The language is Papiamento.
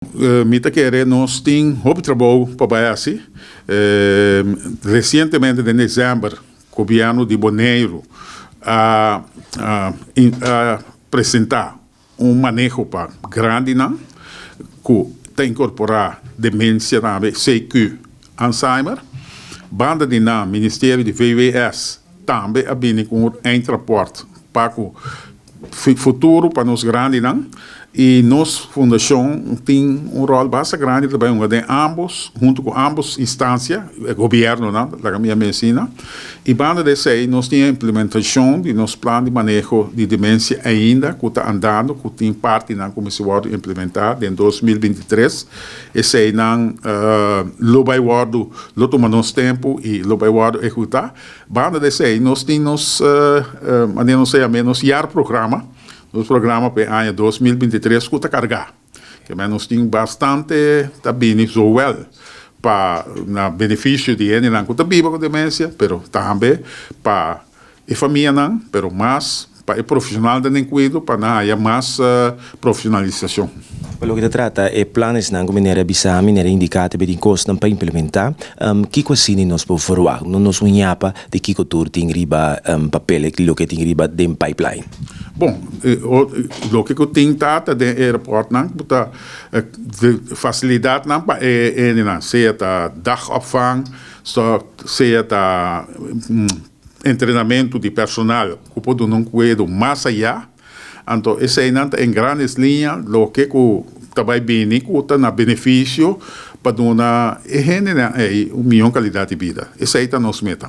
Mi ta kere nos tin hopi trabou pa bai hasi. Resientemente den desèmber gobièrnu di Boneiru a presentá un maneho pa grandinan ku ta inkorporá demensia tambe, CQ, Alzheimer. Banda di nan Ministerio di VWS tambe a bini ku un eindrapport pa ku futuro pa nos grandinan i nos fundashon tin un ròl basta grandi ta bai hunga den ambos, huntu ku ambos instansia, e gobièrnunan, laga mi a mensina. I banda di esei nos tin e implementashon di nos plan di maneho di demensia ainda ku ta andando, ku tin partinan ku mester wòrdu implementá den 2023. Eseinan lo bai wòrdu, lo tuma nos tempu i lo bai wòrdu ehekutá. Banda di esei nos tin nos, manera nos ta yam'é, nos jaarprogramma, nos programa pa e aña 2023 ku ta kargá. Kemey nos tin bastante ta bini zowel pa na benefisio di hendenan ku ta biba ku demensia, pero tambe pa e famianan, pero mas pa e profesionalnan den kuido pa nan haya mas profesionalisashon. Pa loke ta trata e planesnan ku mener a bisa, mener a indiká ta bin kosnan pa implementá. Kiko asina nos por verwagt? No nos un yapa di kiko tur tin riba papel i loke tin riba den pipeline. Bon, loke ku tin ta ta den e rapòrtnan ku ta fasilidatnan pa e hendenan, sea ta dagopvang, sea ta entrenamentu di personal ku por duna un kuido mas ayá. Anto eseinan ta en grandes liña loke ku ta bai bini ku ta na benefisio pa duna e hendenan ei un mihó kalidat di bida. Esei ta nos meta.